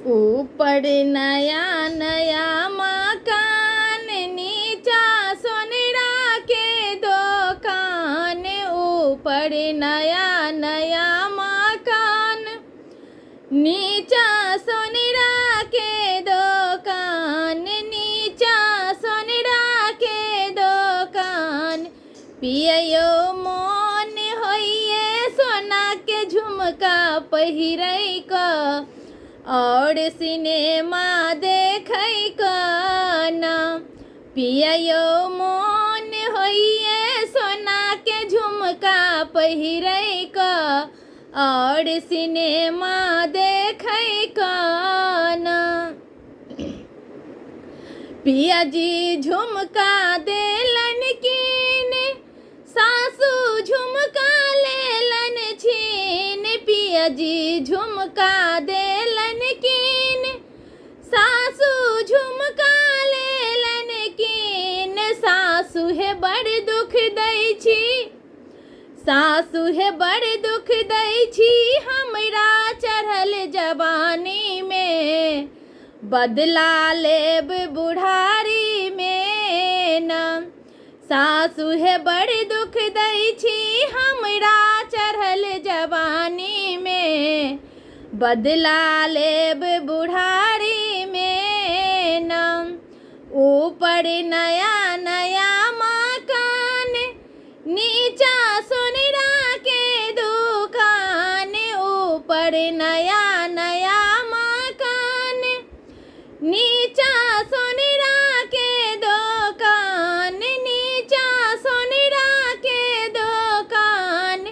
ऊपर नया नया मकान, नीचा सोनरा के दोकान। ऊपर नया नया मकान, नीचा सोनरा के दोकान, नीचा सोनरा के दोकान। पिययो मोन होइए सोना के झुमका पहिरै कऽ और सिनेमा देखै कऽ ना। पिययो मोन होइए सोना के झुमका पहिरै कऽ और सिनेमा देखै कऽ ना। पियाजी झुमका देलन कीन, सासू झुमका लेलन छीन। पियाजी झुमका देलन कीन, सासू झुमका लेलन कीन। सासू हे बड़ दुख दै छी, सासू हे बड़ दुख दै छी हमरा चढ़ल जवानी में, बदला लेब बुढ़ारी में ना। सासू हे बड़ दुख दै छी हमरा चढ़ल जवानी में, बदला लेब बुढ़ारी में ना। ऊपर नया नया मकान, नीचा सोनरा के दुकान। ऊपर नया नया मकान, नीचा सोनरा के दोकान, नीचा सोनरा के दोकान।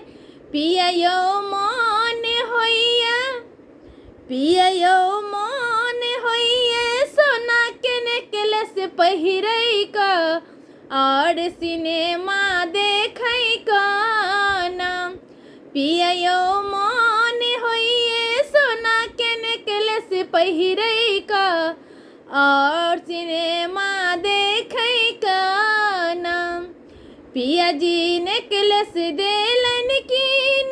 पिययो मोन होइए, पिययो मोन होइए सोना के नेकलेस पहिरै कऽ और सिनेमा देखै कऽ ना। पिययो मोन होइए सोना के नेकलेस पहिरै कऽ और सिनेमा देखै कऽ ना। पियाजी नेकलेस देलन कीन,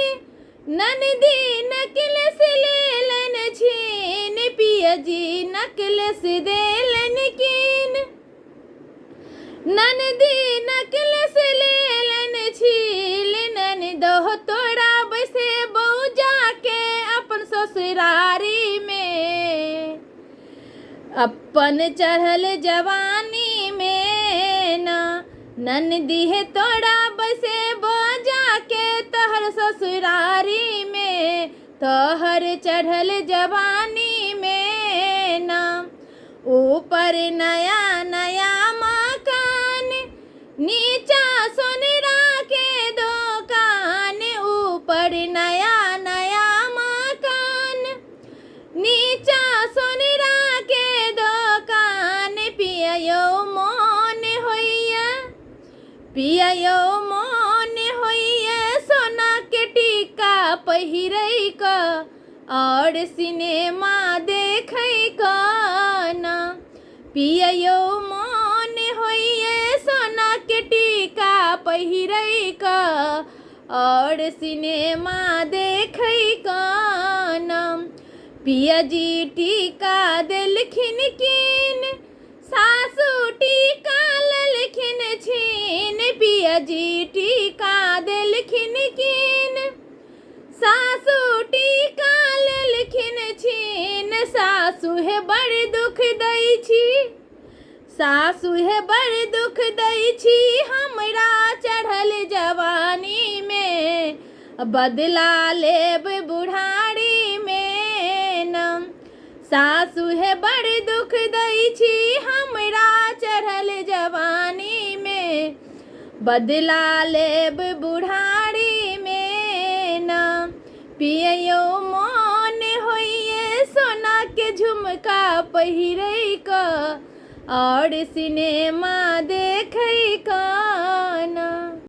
ननदी नेकलेस लेलन छीन। पियाजी नेकलेस देलन कीन, ननदी नेकलेस लेलन छीन। ननदो तोरा बैसे बौजा के अपन ससुरारी में, अपन चढ़ल जवानी में ना। ननदी हे तोरा बसे बजा के तोहर ससुरारी में, तोहर चढ़ल जवानी में ना। ऊपर नया नया मकान, नीचा सोनरा के दोकान। ऊपर नया नया मकान, नीचा सोनरा के दोकान। पिययो मोन होइए, पिययो मोन होइए सोना के टीका पहिरै कऽ और सिनेमा देखै कऽ ना। पिययो मोन होइए सोना के टीका पहिरै कऽ और सिनेमा देखै कऽ ना। पियाजी टीका देलखिन कीन, सासू टीका लेलखिन छीन। पियाजी टीका देलखिन कीन, सासू टीका लेलखिन छीन। सासू हे बड़ दुख दै छी, सासू हे बड़ दुख दै छी हमरा चढ़ल जवानी में, बदला लेब बुढ़ारी में ना। सासू हे बड़ दुख दै छी हमरा चढ़ल जवानी में, बदला लेब बुढ़ारी में ना। पिययो मोन होइए सोना के झुमका पहिरै कऽ और सिनेमा देखै कऽ ना।